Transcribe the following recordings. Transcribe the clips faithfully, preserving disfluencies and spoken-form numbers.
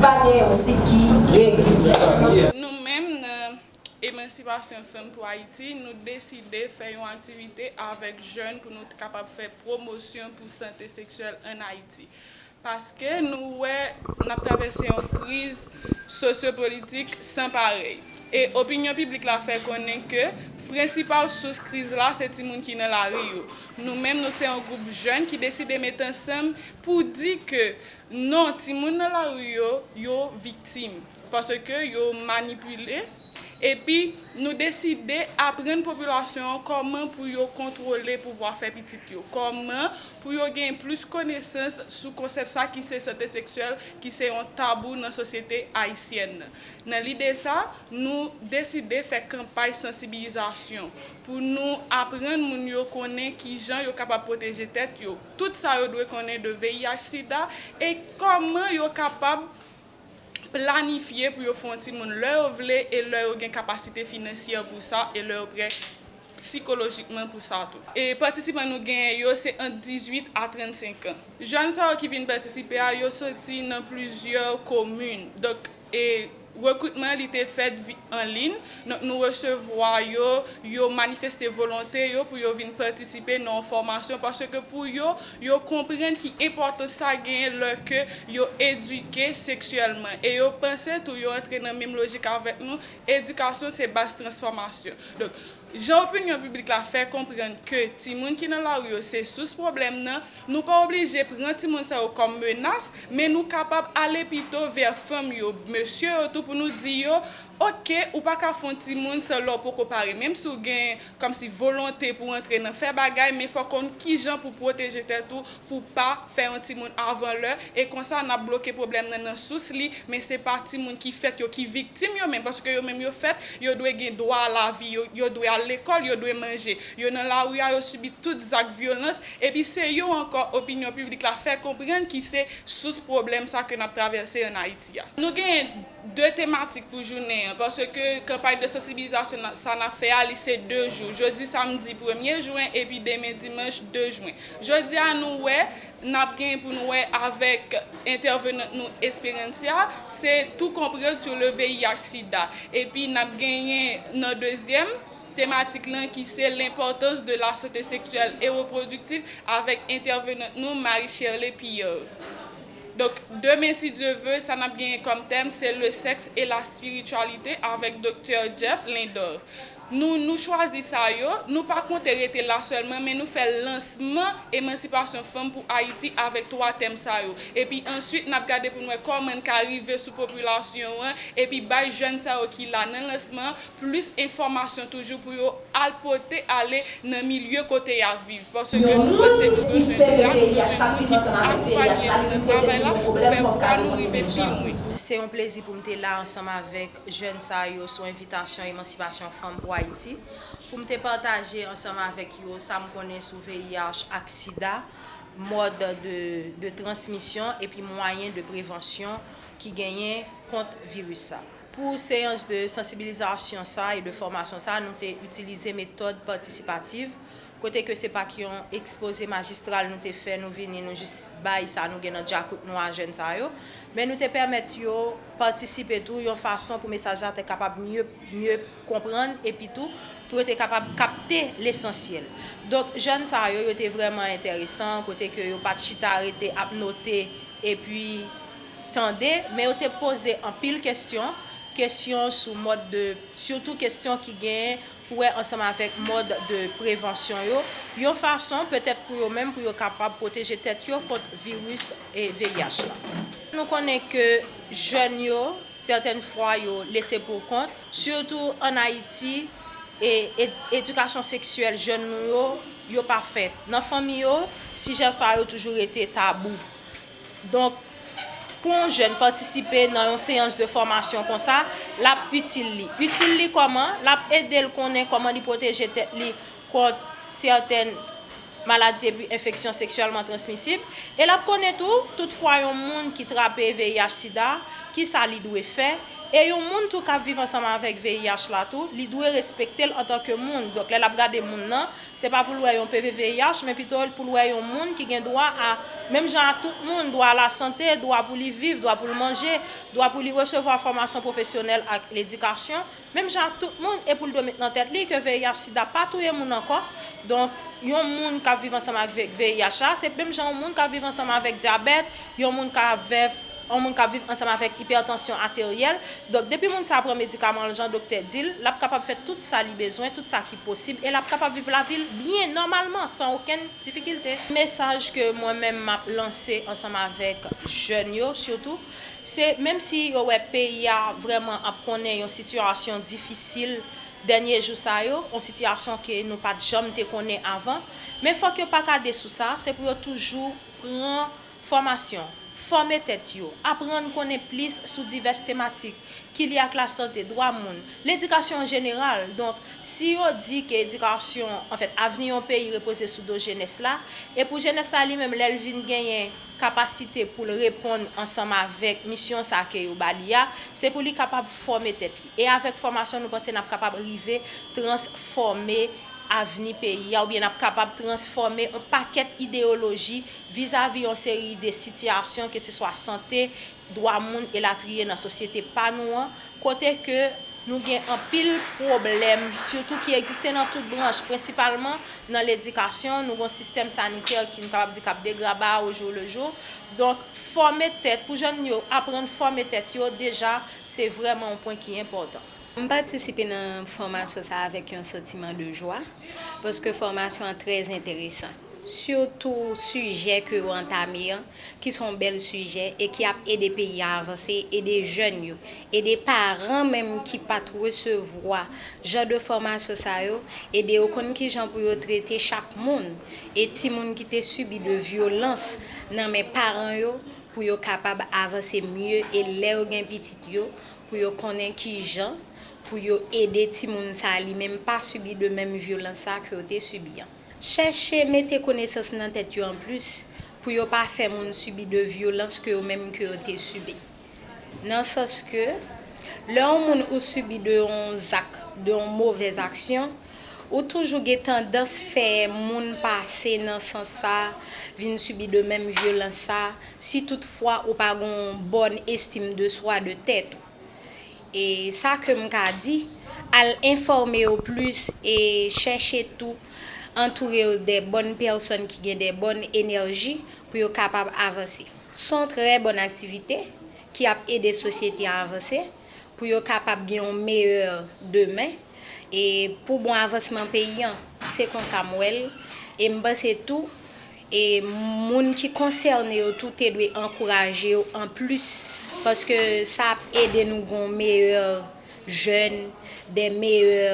Pa gen yon sit ki regilye. Nou menm nan Emansipasyon Fanm pou Ayiti, nou deside fè yon aktivite avèk jèn pou nou kapab fè pwomosyon pou sante seksyèl ann Ayiti. Paske nou wè n ap travèse yon kriz sosyopolitik san parèy. E opinyon piblik la fè konnen ke prensipal sous kriz la se timoun ki nan lari yo. Nou menm, nou se yon gwoup jèn ki deside met ansanm pou di ke non, timoun nan lari yo, yo viktim. Paske yo manipile. Epi, nou deside aprann popilasyon an kòman pou yo kontwole pouvwa fè pitit yo, kòman pou yo gen plis konesans sou konsèp sa ki se sante seksyèl, ki se yon tabou nan sosyete ayisyèn nan. Nan lide sa, nou deside fè kanpay sansibilizasyon pou nou aprann moun yo konnen kijan yo kapab pwoteje tèt yo, tout sa yo dwe konnen de V I H sida e kòman yo kapab planifye pou yo fè yon timoun lè yo vle e lè yo gen kapasite finansyè pou sa e lè yo prè sikolojikman pou sa tou. E patisipan nou genyen yo se ant dizuit a trannsenk an. Jèn sa yo ki vin patisipe a, yo soti nan plizyè komin. Donk, e rekritman li te fèt vi- an liy. Donk, nou resevwa yo, yo manifeste volonte yo pou yo vin patisipe nan yon fòmasyon, paske pou yo, yo konprann ki enpòtans sa genyen lè ke yo edike seksyèlman. E yo panse tou, yo antre nan menm lojik avèk nou, edikasyon se baz transfòmasyon. Donk, jan opinyon piblik la fè konprann ke timoun ki nan lari yo se sous pwoblèm nan, nou pa oblije pran timoun sa yo kòm menas, men nou kapab ale pito vè fanm yo, mesye yo tou pou nou di yo, oke, ou pa ka fè yon timoun san lè w poko pare. Menm si w gen kòmsi volonte pou w antre nan fè bagay, men fò w konn kijan pou pwoteje tèt ou, pou pa fè yon timoun avan lè, e konsa n ap bloke pwoblèm nan nan sous li, men se pa timoun ki fèt yo ki viktim yo menm, paske yo menm yo fèt, yo dwe gen dwa a lavi, yo, yo dwe al lekòl, yo dwe manje. Yo nan lari a, yo sibi tout zak vyolans, epi se yo ankò opinyon piblik la fè konprann ki se sous pwoblèm sa ke n ap travèse ann Ayiti a. Nou genyen de tematik pou jounen an, paske kanpay de sansibilizasyon sa n ap fè a, li se de jou. Jodi samdi premye jen, epi demen dimanch de jen. Jodi a, nou wè, n ap gen pou nou wè avèk entèvenant nou Esperancia, se tou konprann sou le V I H sida. Epi n ap genyen nan dezyèm tematik lan ki se l'importance de la santé sexuelle et reproductive avèk entèvenant nou Marie Shirley Pierre. Donk, demen, si Dye ve, sa n ap genyen kòm tèm, se le sexe et la spiritualité avèk Doktè Jeff Lindor. Nou, nou chwazi sa yo, nou pa konte rete la sèlman, men nou fè lansman Emansipasyon Fanm pou Ayiti avèk twa tèm sa yo. Epi answit, n ap gade pou n wè kòman n ka rive sou popilasyon an, epi bay jèn sa yo ki la nan lansman an plis enfòmasyon toujou pou yo al pote ale nan milye kote y ap viv. Paske nou panse nou bezwen de gran, nou bezwen moun ki pou akonpanye nou nan travay la pou fè vwa nou rive pi lwen. Se yon plezi pou m te la ansanm avèk jèn sa yo sou envitasyon Emansipasyon Fanm pou Ayiti, pou m te pataje ansanm avèk yo sa m konnen sou V I H ak sida, mòd de, de transmisyon epi mwayen de prevansyon ki genyen kont viris sa. Pou seyans de sansibilizasyon sa e de fòmasyon sa, nou te itilize metòd patisipativ, kote ke se pa k yon ekspoze majistral nou te fè, nou vini, nou jis bay sa nou gen nan djakout nou a jèn sa yo, men nou te pèmèt yo patisipe tou yon fason pou mesaj la te kapab mye, mye konprann, epi tou pou yo te kapab kapte lesansyèl. Donk, jèn sa yo, yo te vrèman enteresan, kote ke yo pa t chita rete ap note epi tande, men yo te poze anpil kesyon, kesyon sou mòd de, sitou kesyon ki genyen pou wè ansanm avèk mòd de prevansyon yo, yon fason petèt pou yo menm pou yo kapab pwoteje tèt yo kont viris e V I H la. Nou konnen ke jèn yo, sètèn fwa yo lese pou kont, sitou ann Ayiti, e ed- edikasyon seksyèl jèn nou yo, yo pa fèt. Nan fanmi yo, sijè sa yo toujou rete tabou. Donk, pou yon jèn patisipe nan yon seyans de fòmasyon konsa, l ap itil li. Itil li kòman? L ap ede l konnen kòman li pwoteje tèt li kont sètèn maladi epi enfeksyon seksyèlman transmisib. E l ap konnen tou, toutfwa yon moun ki trape V I H sida, kisa li dwe fè, E yon moun tou k ap viv ansanm avèk V I H la tou, li dwe respekte l antanke moun. Donk, lè l ap gade moun nan, se pa pou l wè yon P V V I H, men pito pou l wè yon moun ki gen dwa a, menm jan a tout moun, dwa a lasante, dwa pou li viv, dwa pou l manje, dwa pou li resevwa fòmasyon pwofesyonèl ak ledikasyon, menm jan ak tout moun, e pou l dwe met nan tèt li ke V I H sida pa touye moun ankò. Donk, yon moun k ap viv ansanm ak V- V I H la, se menm jan yon moun k ap viv ansanm avèk dyabèt, yon moun k ap vèv yon moun k ap viv ansanm avèk ipètansyon ateryèl. Donk, depi moun sa a pran medikaman l jan doktè di l, l ap kapab fè tout sa li bezwen, tout sa ki posib, e l ap kapab viv lavi l byen, nòmalman, san okenn difikilte. Mesaj ke mwen menm m ap lanse ansanm avèk jèn yo, sitou, se menm si yo wè peyi a vrèman ap konnen yon sitiyasyon difisil dènye jou sa yo, yon sitiyasyon ke nou pa t janm te konnen avan, men fòk yo pa kade sou sa, se pou yo toujou pran fòmasyon, fòme tèt yo, aprann konnen plis sou divès tematik ki lye ak lasante, dwa moun, ledikasyon an jeneral. Donk, si yo di ke edikasyon, anfèt, avni yon peyi repoze sou do jenès la, e pou jenès la li menm, lè l vin genyen kapasite pou l reponn ansanm avèk misyon sa ke yo ba li a, se pou li kapab fòme tèt li. E avèk fòmasyon, nou panse n ap kapab rive transfòme avni peyi a, oubyen n ap kapab transfòme yon pakèt ideyoloji vizavi yon seri de sitiyasyon, keseswa sante, dwa moun, elatriye, nan sosyete pa nou an, kote ke nou gen anpil pwoblèm, sitou ki egziste nan tout branch, prensipalman nan ledikasyon. Nou gen yon sistèm sanitè ki, nou kapab di, k ap degraba au jour le jour. Donk, fòme tèt, pou jèn yo aprann fòme tèt yo, deja, se vrèman yon pwen ki enpòtan. M patisipe nan fòmasyon sa a avèk yon santiman de jwa, paske fòmasyon an trè enteresan. Sitou sijè ke yo antame an, ki se yon bèl sijè e ki ap ede peyi a avanse, ede jèn yo, ede paran menm ki pa t resevwa jan de fòmasyon sa yo, ede yo konn kijan pou yo trete chak moun, e timoun ki te sibi de vyolans nan men paran yo, pou yo kapab avanse mye, e lè yo gen pitit yo, pou yo konnen kijan pou yo ede timoun sa a li menm pa sibi de menm vyolans sa ke yo te sibi an. Chèche mete konesans nan tèt yo anplis pou yo pa fè moun sibi de vyolans ke yo menm ke yo te sibi. Nan sans ke, lè yon moun ou sibi de yon zak, de yon movèz aksyon, ou toujou gen tandans fè moun pase nan sans sa, vin sibi de menm vyolans sa, si toutfwa ou pa gen yon bòn estim de swa de tèt ou. E sa ke m ka di, al enfòme yo plis e chèche tou antoure yo de bòn pèsòn ki gen de bòn enèji pou yo kapab avanse. Se yon trè bòn aktivite ki ap ede sosyete a avanse, pou yo kapab gen yon meyè demen, e pou bon avansman peyi an. Se konsa m wè l, e m panse tou, e moun ki konsène yo tou te dwe ankouraje yo anplis, paske sa ap ede nou gen yon meyè jèn, de meyè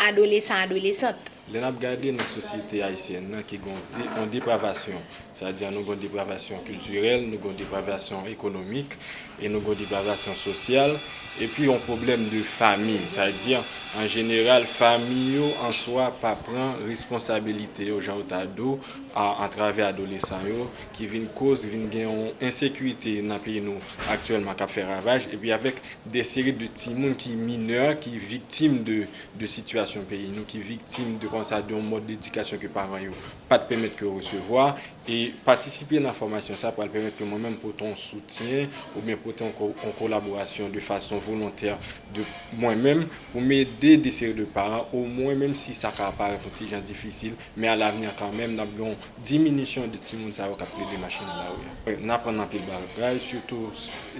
adolesan, adolesant. Lè n ap gade nan sosyete ayisyèn nan ki gen yon de-, yon depravasyon, sètadi nou gen yon depravasyon kiltirèl, nou gen yon depravasyon ekonomik, e nou gen yon depravasyon sosyal, epi yon pwoblèm de fami, sètadi an jeneral, fami yo an swa pa pran responsabilite yo, jan yo ta dwe, a, atravè adolesan yo, ki vin koz, vin gen yon ensekirite nan peyi nou aktyèlman k ap fè ravaj, epi avèk de seri de timoun ki minè, ki viktim de, de sitiyasyon peyi nou, ki viktim de konsa de yon mòd edikasyon ke paran yo pa t pèmèt ke yo resevwa. E patisipe nan fòmasyon sa pral pèmèt ke mwen menm pote yon soutyen oubyen pote yon ko-, yon kolaborasyon de fason volontè de mwen menm pou m ede de seri de paran, omwen menm si sa ka parèt yon ti jan difisil, men alavni kanmenm n ap gen yon diminisyon de timoun sa yo k ap plede mache nan lari a. N aprann anpil bagay, sitou,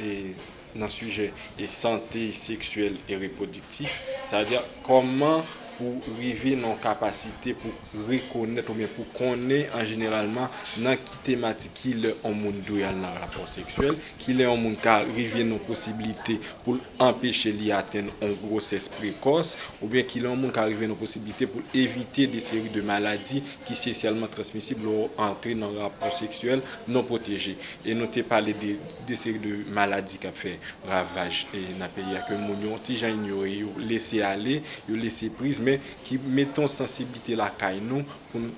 e, nan sijè e sante seksyèl e repwodiktif, sètadi kòman pou rive nan yon kapasite pou rekonèt oubyen pou konnen an jeneralman nan ki tematik, ki lè yon moun dwe al nan rapò seksyèl, ki lè yon moun ka rive nan posiblite pou l anpeche li atenn yon gwosès prekòs, oubyen ki lè yon moun ka rive nan posiblite pou l evite de seri de maladi ki seksyèlman transmisib lè w antre nan rapò seksyèl non pwoteje. E nou te pale de, de seri de maladi k ap fè ravaj, e, nan peyi a, ke moun yo yon ti jan inyore, yo lese ale, yo lese priz, men ki mete yon sansiblite lakay nou pou n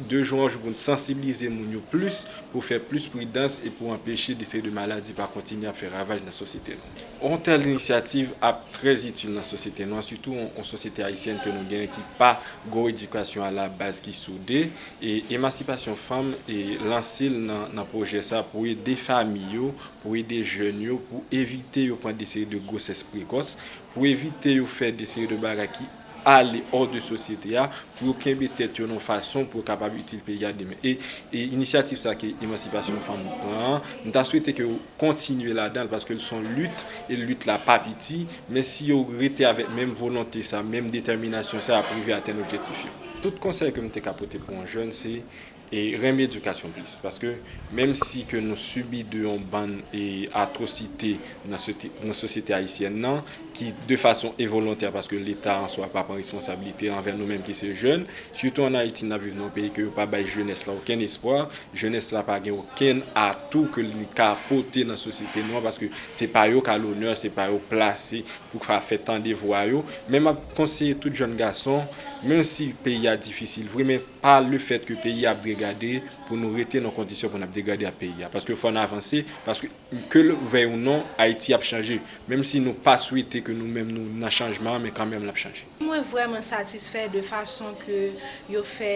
De jou an jou pou n sansibilize moun yo plis, pou fè plis pridans e pou anpeche de seri de maladi pa kontinye ap fè ravaj nan sosyete nou. Yon tèl inisyativ ap trè itil nan sosyete nou an, sitou yon, yon sosyete ayisyèn ke nou genyen ki pa gen yon edikasyon alabaz ki sode. E Emansipasyon Fanm e lanse l nan, nan pwojè sa pou ede fanmi yo, pou ede jèn yo, pou evite yo pran de seri de gwosès prekòs, pou evite yo fè de seri de bagay ki ale hors de sosyete a, pou yo kenbe tèt yo nan yon fason pou yo kapab itil peyi a demen. E, e inisyativ sa ke Emansipasyon Fanm pran an, m ta swete ke yo kontinye ladan l, paske l se yon lit, e lit la pa piti, men si yo rete avèk menm volonte sa, menm detèminasyon sa, y ap rive atenn objektif yo. Tout konsèy ke m te ka pote pou yon jèn, se e renmen edikasyon plis. Paske menm si ke nou sibi de yon bann e atwosite nan sote- nan sosyete ayisyèn nan, ki de fason envolontè, paske Leta an swa pa pran responsablite anvè nou menm ki se jèn, sitou ann Ayiti, n ap viv nan yon peyi ke yo pa bay jenès la okenn espwa, jenès la pa gen okenn atou ke li ka pote nan sosyete nou an, paske se pa yo k a lonè, se pa yo plase pou ka fè tande vwa yo. Men m ap konseye tout jèn gason, menm si peyi a difisil vre, men pa lefèt ke peyi a ap degade, pou nou rete nan kondisyon pou n ap degade ak peyi a. Paske fò n avanse, paske ke l vèy ou non, Ayiti ap chanje. Menm si nou pa swete ke nou menm nou nan chanjman an, men kanmenm l ap chanje. Mwen vrèman satisfè de fason ke yo fè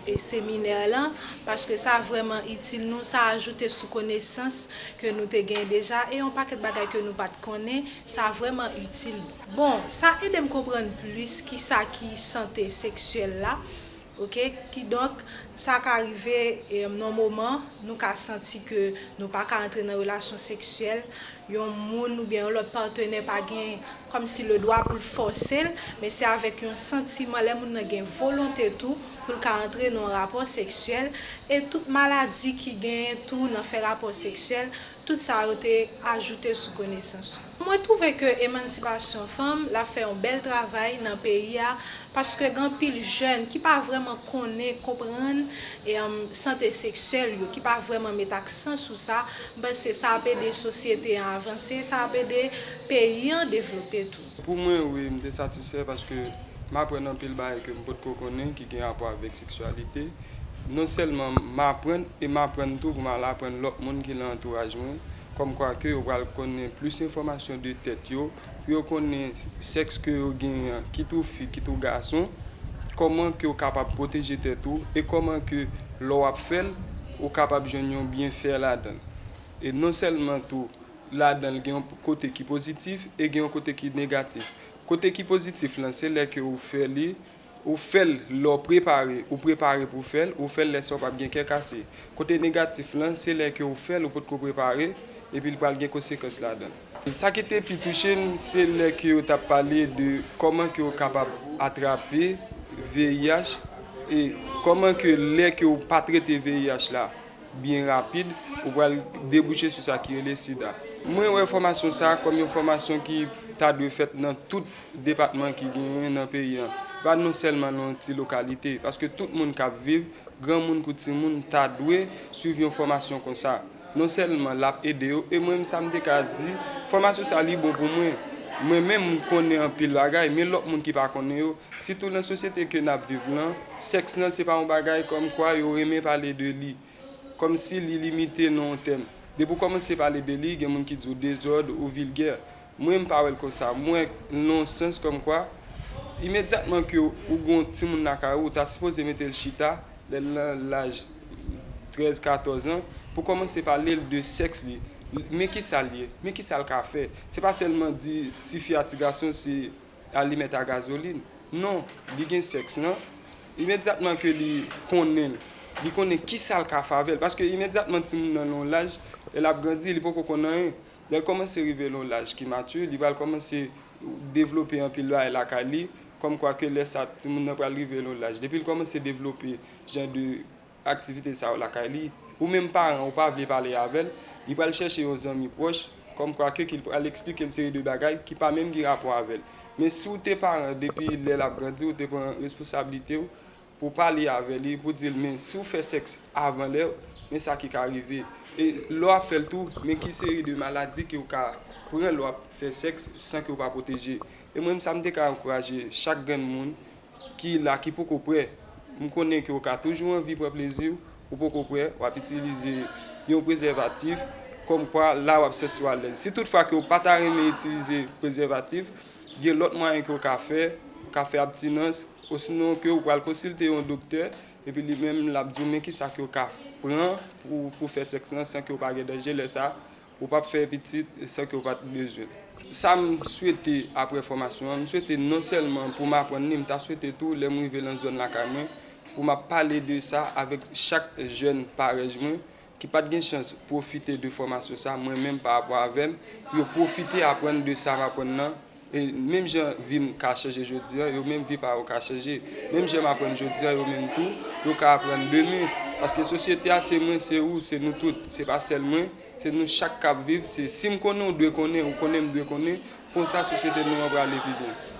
e seminè lan, paske sa vrèman itil nou, sa ajoute sou konesans ke nou te gen deja, e yon pakèt bagay ke nou pa t konnen, sa vrèman itil nou. Bon, sa ede m konprann plis kisa ki sante seksyèl la, oke? Kidonk, sa ka rive e, nan moman, nou ka santi ke nou pa ka antre nan relasyon seksyèl, yon moun oubyen yon lòt patnè pa gen kòmsi le dwa pou l fòse l, men se avèk yon santiman, lè moun nan gen volonte tou pou l ka antre nan yon rapò seksyèl, e tout maladi ki genyen tou nan fè rapò seksyèl, tout sa yo te ajoute sou konesans nou. Mwen twouve ke Emansipasyon Fanm l ap fè yon bèl travay nan peyi a, paske gen anpil jèn ki pa vrèman konnen, konprann e, um, sante seksyèl yo, ki pa vrèman met aksan sou sa. M panse sa ap ede sosyete an avanse, sa ap ede peyi an devlope tou. Pou mwen, wi, m te satisfè paske m aprann anpil bagay ke m potko konnen ki gen rapò avèk seksyalite. Non sèlman m aprann, e m aprann tou pou m al aprann lòt moun ki nan antouraj mwen, kòmkwa ke yo pral konnen plis enfòmasyon de tèt yo, pou yo konnen sèks ke yo genyen an, kit ou fi, kit ou gason, kòman ke w kapab pwoteje tèt ou, e kòman ke lè w ap fè l, ou kapab jwenn yon byenfè ladan l. E non sèlman tou, ladan l gen yon kote ki pozitif e gen yon kote ki negatif. Kote ki pozitif lan, se lè ke ou fè li, ou fè l lè w prepare, ou prepare pou w fè l, ou fè l lè sa w p ap gen kè kase. Kote negatif lan, se lè ke ou fè l, ou potko prepare, epi l pral gen konsekans ladan l. Sa ki te pi touche m, se lè ke yo t ap pale de kòman ke w kapab atrape V I H e kòman ke lè ke w pa trete V I H la, byen rapid, ou pral debouche sou sa ki rele sida. Mwen wè fòmasyon sa a kòm yon fòmasyon ki ta dwe fèt nan tout depatman ki genyen nan peyi an, pa non sèlman nan yon ti lokalite, paske tout moun k ap viv, granmoun kou timoun, ta dwe swiv yon fòmasyon konsa. Non sèlman l ap ede yo, e mwen menm sa m te ka di, fòmasyon sa li bon pou mwen. Mwen menm m konnen anpil bagay, men lòt moun ki pa konnen yo, sitou nan sosyete ke n ap viv lan, sèks lan se pa yon bagay kòmkwa yo renmen pale de li. Kòmsi li limite nan yon tèm. Depi w kòmanse pale de li, gen moun ki di w dezòd ou vilgè. Mwen, m pa wè l konsa. M wè l nan yon sans kòmkwa, imedyatman ke ou gen yon timoun lakay ou, ou ta sipoze mete l chita, lè l nan laj trèz, katòz an, pou kòmanse pale l de sèks li. Men kisa l ye? Men kisa l ka fè? Se pa sèlman di tifi a, ti gason se alimèt a gazolin. Non, li gen sèks lan. Imedyatman ke li konnen l, li konnen kisa l ka fè avè l. Paske imedyatman timoun nan nan yon laj, lè l ap grandi, li poko konn anyen. Lè l kòmanse rive nan yon laj ki mati, li pral kòmanse devlope anpil bagay lakay li, kòmkwa ke lè sa, timoun nan pral rive nan yon laj. Depi l kòmanse devlope jan de aktivite sa yo lakay li, ou menm paran ou pa vle pale avè l, li pral chèche yon zanmi pwòch, kòmkwa ke ki l pral eksplike l seri de bagay ki pa menm gen rapò avè l. Men si w te paran depi lè l ap grandi, ou te pran responsablite w pou pale avè li, pou di l, men si w fè sèks avan lè w, men sa ki ka rive. E lè w ap fè l tou, men ki seri de maladi ke w ka pran lè w ap fè sèks san ke w pa pwoteje. E mwen menm sa m te ka ankouraje chak grenn moun ki la, ki poko prè, M konnen ke w ka toujou anvi pran plezi w, ou poko prè, w ap itilize yon prezèvatif, kòmkwa la w ap santi w alèz. Si toutfwa ke w pa ta renmen itilize prezèvatif, gen lòt mwayen ke w ka fè, w ka fè abstinans, osinon ke w pral konsilte yon doktè, epi li menm l ap di w men kisa ke w ka pran pou, pou fè sèks lan san ke w pa gen danje lè sa. Ou p ap fè pitit san ke w pa t bezwen. Sa m swete apre fòmasyon an, m swete non sèlman pou m aprann li, m ta swete tou lè m rive nan zòn lakay mwen, pou m ap pale de sa avèk chak jèn parèy mwen ki pa t gen chans pwofite de fòmasyon sa, mwen menm pa rapò avè m, pou yo pwofite aprann de sa m aprann nan. E menm jan vi m ka chanje jodi an, yo menm vi pa yo ka chanje. Menm jan m aprann jodi an, yo menm tou, yo ka aprann demen. Paske sosyete a se mwen, se ou, se nou tout, se pa sèl mwen. Se nou chak k ap viv, se si m konnen ou dwe konnen, ou konnen m dwe konnen, konsa sosyete nou an prale pi byen.